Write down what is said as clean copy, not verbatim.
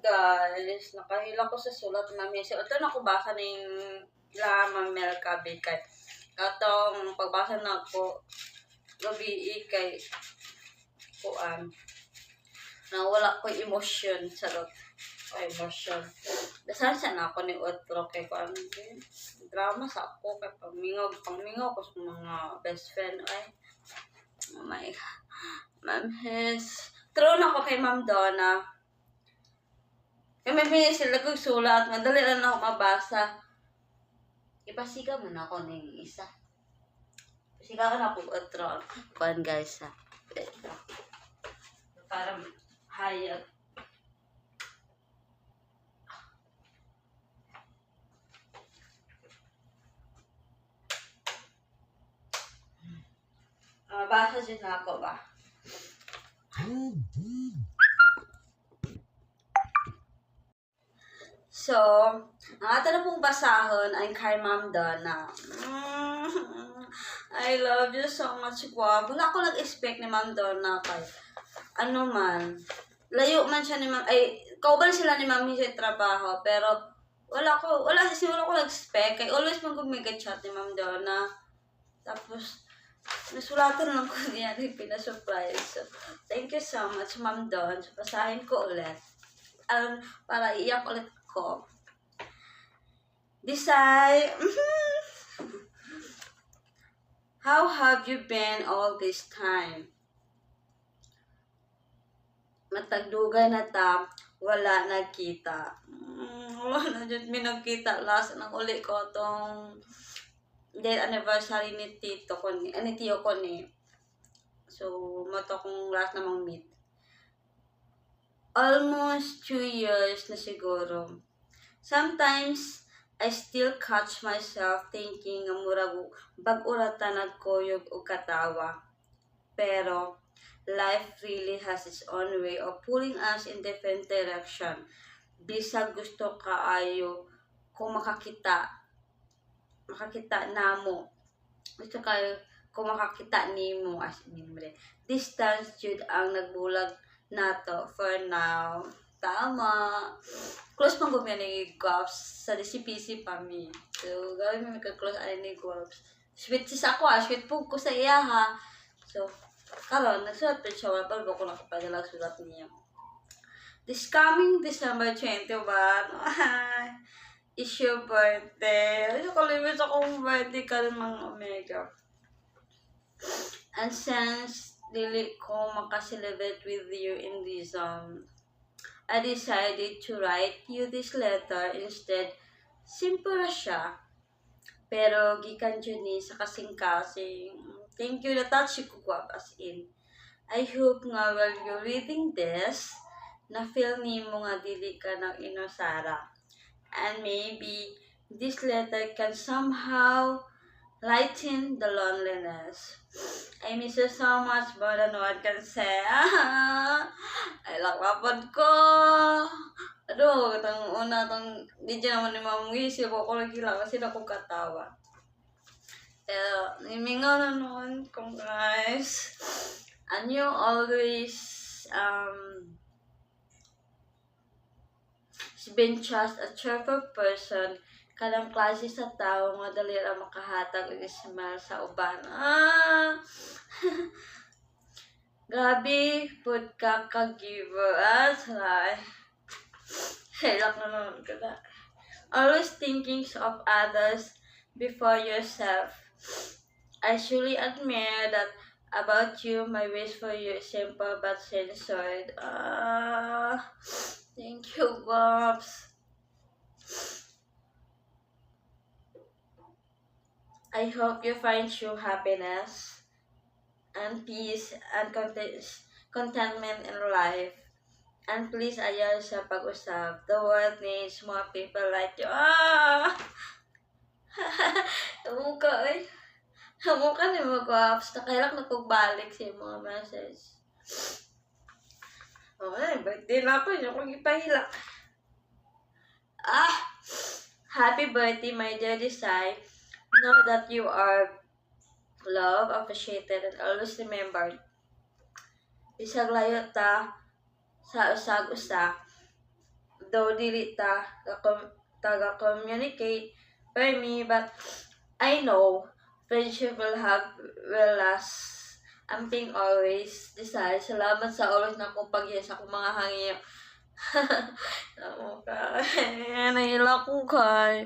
Guys, nakahilak ko sa sulat namin. So, ito na ko basa ning ila Ma'am Mel Cabe kay katong pagbasa na ko gabi kay kuan na wala ko emotion, charot o emotion. Basahan sa na ako ni otro kay kuan drama sa ako kay pagmingaw pangmingaw ko sa mga best friend ay. Oh my God. Ma'am Hes. True na ko kay Ma'am Donna. Kaya may pinili sila kong sulat. Madali lang ako mabasa. Ipasiga mo na ako ng isa. Pasiga ka na ako otro. Kuan guys ha. Para hayag. Mabasa dyan na ako ba? So, ang ato na pong basahon ay kay Ma'am Donna. I love you so much, Guab. Wala ko nag-expect ni Ma'am Donna kay ano man. Layo man siya ni Ma'am, ay, kauban sila ni Ma'am sa trabaho, pero wala ko, wala, siguro ko nag-expect. Kay always man ko chat ni Ma'am Donna. Tapos, nasulatan lang ko niya, pina-surprise. So, thank you so much, Ma'am Don. So, basahin ko ulit. Para iyak ulit ko. Desai, how have you been all this time? Matagdugay na ta, wala nagkita. Wala na dyan mi nagkita last nang uli ko tong death anniversary ni tito ko ni, ni tiyo ko ni. So, mato kong last namang meet. Almost 2 years na siguro. Sometimes, I still catch myself thinking nga murag bag-o ra ta nagkuyog og katawa. Pero, life really has its own way of pulling us in different direction. Bisag gusto kaayo kung makakita namo. Gusto kayo kung makakita nimo as in distance jud ang nagbulag nato for now. Tama. Close man gud ni Guaps sa DCPC pa mi. So, gawin mi ka-close ani ni Guaps. Sweet si ako ah. Sweet po ko sa iya ha. So, karon nagsulat pa siya. Wala pa ko nakapadala sulat niya. This coming December 21 is your birthday. Ay, nakalimit akong birthday ka mga Omega. And since dili ko makaselebrate with you in this I decided to write you this letter instead. Simple ra siya. Pero gikan jud ni sa kasing-kasing. Thank you, na-touch ko guwap as in. I hope nga while you're reading this, na feel nimo nga dili ka ng inusara. And maybe this letter can somehow lighten the loneliness. I miss you so much more than one can say. Ay, lakapad ko. Ano, katong una, tong video naman ni Ma'am Wisi, ko ko nagkila kasi na ko katawa. Pero, nimingaw na noon kong guys. And you always, been just a cheerful person, kanang klase sa tao nga dali ra makahatag og smile sa uban. Ah! Grabe pud ka ka-giver. Ah, saray. Hilak na naman ko na. Always thinking of others before yourself. I truly admire that about you. My wish for you is simple but sincere. Ah, thank you, Bobs. I hope you find true happiness and peace and contentment in life. And please, ayaw sa pag-usap. The world needs more people like you. Ah! Mukha eh. Mukha ni mo, Guaps. Nakahilak na kong balik sa mga message. Okay, birthday na ako. Hindi akong ipahilak. Ah! Happy birthday, my dear Desai. Know that you are loved, appreciated, and always remembered. Bisag layo ta sa usag-usa, Though dili ta taga communicate by me, but I know friendship will last. Amping always decide. Salamat sa always na akong pag sa akong mga hangyo. Ako ka. Nahila ko kay.